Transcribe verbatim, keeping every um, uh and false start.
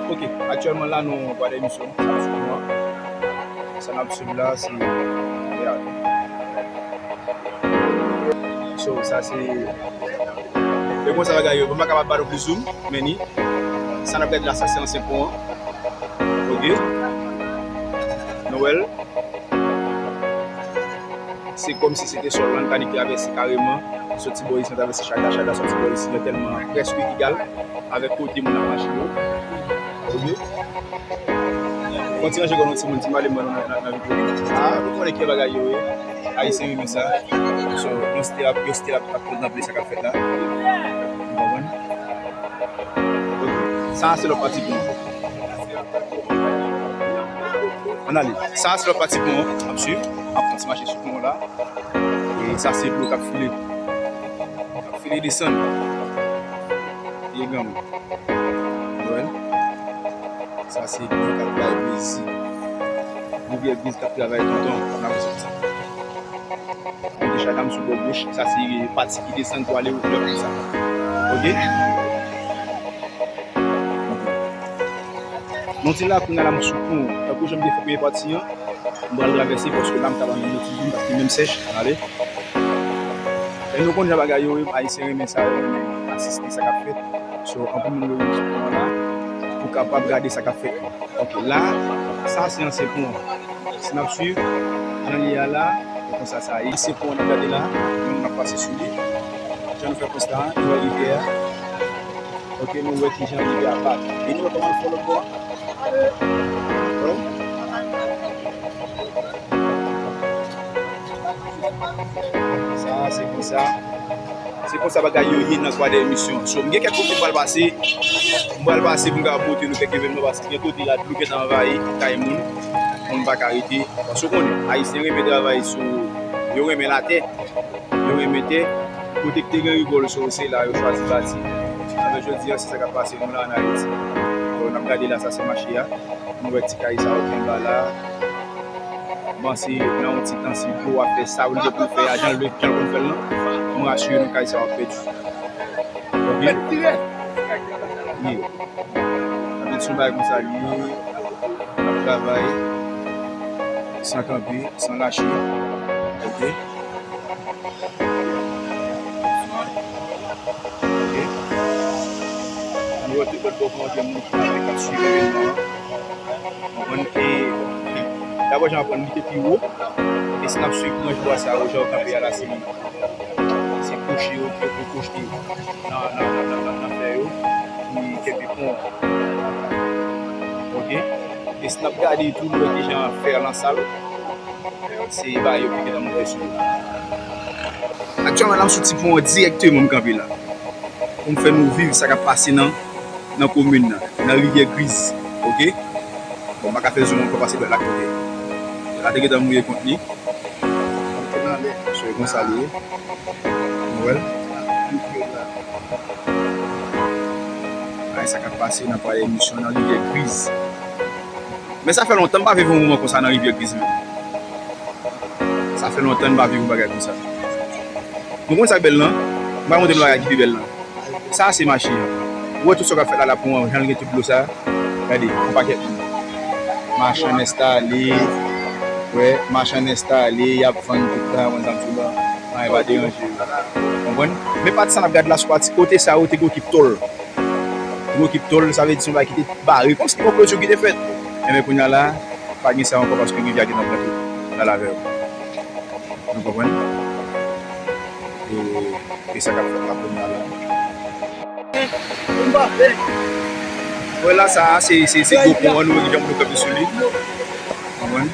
Ok, aktyèlman la nou Kwadèmisyon, sa sou pon an. Sa n ap swiv la se, yeah. So, sa se, e konsa bagay yo, bon, m pa kapab ba nou plis zoom, men ni, sa n ap gade la, sa se ansyen pon an. Ok. Nou wè l. Se kòmsi se te sòl lan, kannik travèse kareman, soti bò isi, travèse chak la, chak la soti bò isi, yo tèlman prèske egal avèk kote moun ap mache yo. Ok. Fò ti ranje kò nou timoun, ti male mwen nan, nan, nan videyo. Ah, nou konnen ki bagay yo ye. Ayisyen renmen sa. So, nou still ap, yo still ap, ap kontanple sa k ap fèt la. Ou konprann? Sa a se lòt pati pon an. Ann ale. Sa a se lòt pati pon an. N ap swiv. N ap fè ti mache sou pon an la. E sa se dlo k ap file. K ap file desann. Ye granmoun. Noël. Sa se dlo k ap bay plezi. Rivyè Griz k ap travay tonton. N ap swiv sa. Mete chadam sou bò goch, sa se pati ki desann pou ale wotè konsa. Ok? Nan ti la, kounye a la, m sou pon. Tankou jan m te fè premye pati an, m pral travèse, paske la, m ta ba nou ti zoom, paske menm sèch, ale. E nou konn jan bagay yo ye, Ayisyen renmen sa, yo renmen asiste sa k ap fèt. So, anpil moun yo vin sou pon an la, pou kapab gade sa k ap fèt. Ok, la, sa se ansyen pon an. Si n ap swiv, jan li ye a la, se konsa sa ye. Ansyen pon an n ap gade la, nou menm n ap pase sou li. Jan nou fè konsta a, nou wè rivyè a. Ok, nou wè kijan rivyè a bat. E nou wè kòman l fè lòt bò a. Wè? Sa, se konsa. Se konsa bagay yo ye nan Kwadèmisyon. So, m gen kèk kote m pral pase. M pral pase pou m kapab montre nou kèk evènman, paske gen kote la, dlo gentan anvayi kay moun. Moun pa ka rete. Paske ou konnen, Ayisyen renmen travay sou, yo renmen latè. Yo renmen tè. Kote k te gen rigòl, so, se la yo chwazi bati. Anben, jodi a, se sa k ap pase nou la ann Ayiti. So, n ap gade la, sa se mache a. Nou wè ti kay sa yo ki anba la. M panse nan yon ti tan, si Bro a fè sa l gen pou l fè a, jan l, jan l konn fè l lan, m rasire nou, kay sa yo ap pèdi. Ok? Ye. Anpil sou bagay konsa li ye. N ap travay san kanpe, san lache. Ok? Ok. Nou wè tout lòt bò pou antre moun ki ap swiv evènman an. Konprann? E dabò jan w ap wè l, li te pi wo. E si n ap swiv branch bwa sa yo, jan yo kanpe a la, se, se kwochi yo, yo, yo kwochete nan, nan, nan, nan, nan, nan fè yo, ki kenbe pon an. Ok? E si n ap gade tou, nou wè kijan fè lan sal. Se bagay yo ki gentan monte sou yo. Aktyèlman, la, m sou ti pon an dirèkteman, m kanpe la. Pou m fè nou viv sa k ap pase nan, nan komin nan, nan Rivyè Griz. Ok? Bon, m pa ka fè zoom ankò paske dwèt la kote. La te gentan mouye kont li. So, e konsa li ye. Nou wè l. Ay, sa k ap pase nan Kwadèmisyon, nan Rivyè Griz. Men sa fè lontan m pa viv yon moman konsa nan Rivyè Griz menm. Sa fè lontan m pa viv yon bagay konsa. Nou konn sa k bèl lan? M pral montre nou bagay ki pi bèl lan. Sa se mache an. Ou wè tout sa k ap fèt la, la pon an, jan l gen tout dlo sa. Gade, yon pakèt moun. Machann enstale. Wè, machann enstale, y ap vann tout bagay, konn sa m di w la. Anyen pa deranje yo. Konprann? Men pati sa n ap gade la sou pati kote sa yo te gen okip tòl. Yo okip tòl, sa vle di se yon bagay ki te bare, kòmsi te gen yon kloti ki te fèt. Enben, kounye a la, pa gen sa ankò paske rivyè a gentan pran tout, l al avè yo. Nou konprann? E, e sa k ap fèt la kounye a la. Wè la, sa a, se, se, se gwo pon an, nou wè ki jan moun yo kanpe sou li. Konprann?